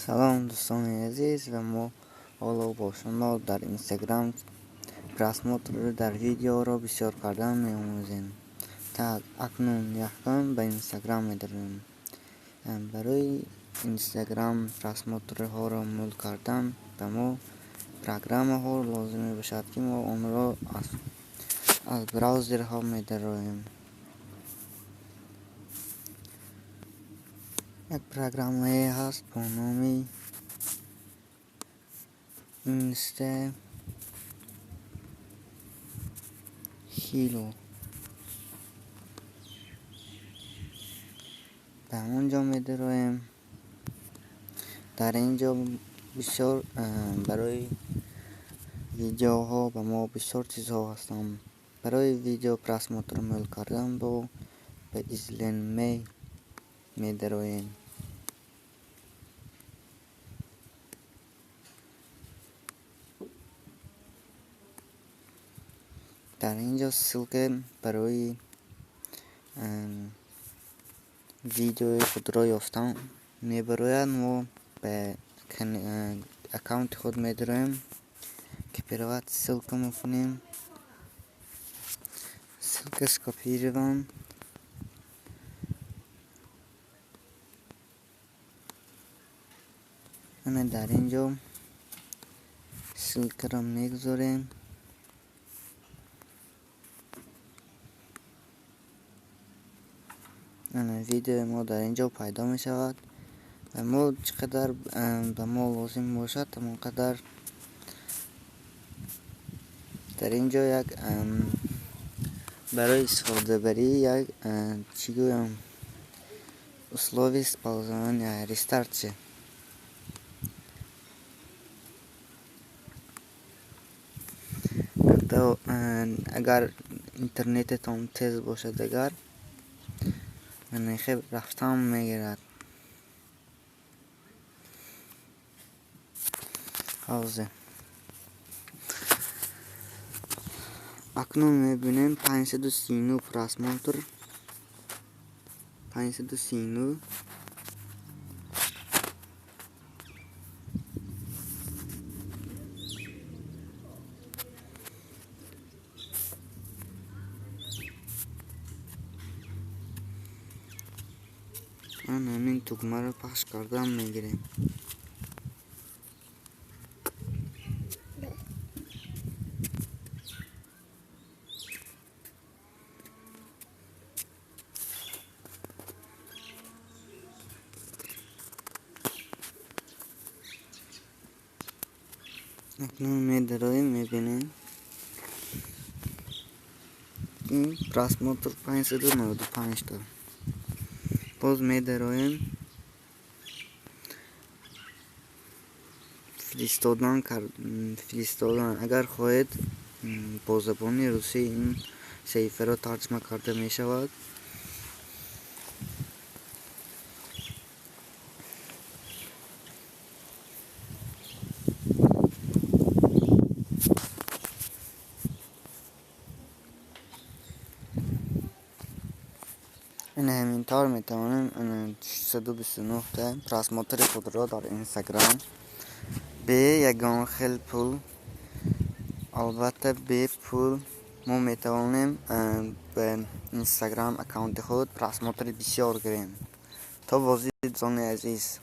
Салом, дӯстони азиз, ва мо ҳоло бо шумо дар Инстаграм просмотр дар видеоро бисёр кардан меомӯзем. Так, акнун якум ба Инстаграм медароем. Барои Инстаграм просмотрҳоро мул кардан ба мо программаҳо лозим мебошад, ки мо онро аз браузерҳо медароем. Як программае ҳаст бо номи Insta Hero. Ба он ҷо медароем. Дар ин ҷо бисёр барои видеоҳо ба мо бисёр чизҳо ҳастанд. Барои видео просмотр мул кардан бо ба Изленме медароем. Дар ин ҷо ссылка барои видеои худро ёфтан мебарояд. Мо ба аккаунти худ медароем, копировать ссылку мекунем, ссылка скопирован. Ана дар ин ҷо ссылкаро мегузорем. Ана видеои мо дар ин ҷо пайдо мешавад ва мо чӣ қадар ба мо лозим бошад, ҳамон қадар дар ин ҷо як барои истифодабарӣ як, чӣ гӯям, условия использования рестарт. Агар интернететон тез бошад, агар хеб рафтан мегирад. Ҳозир акнун мебинем 539 просмотр, 539. Ман ҳамин тугмаро пахш кардан мегирем. Акнун медароем, мебинем, просмотр 595та. Боз медароем, фиристодан. Агар хоҳед, бо забони русӣ ин саҳифаро тарҷума карда мешавад. Ина ҳамин тавр метавонем 629та просмотри худро дар Инстаграм бе ягон хел пул, албатта, бе пул мо метавонем ба Инстаграм аккаунти худ просмотри бисёр гирем. То боздид, дӯстони азиз.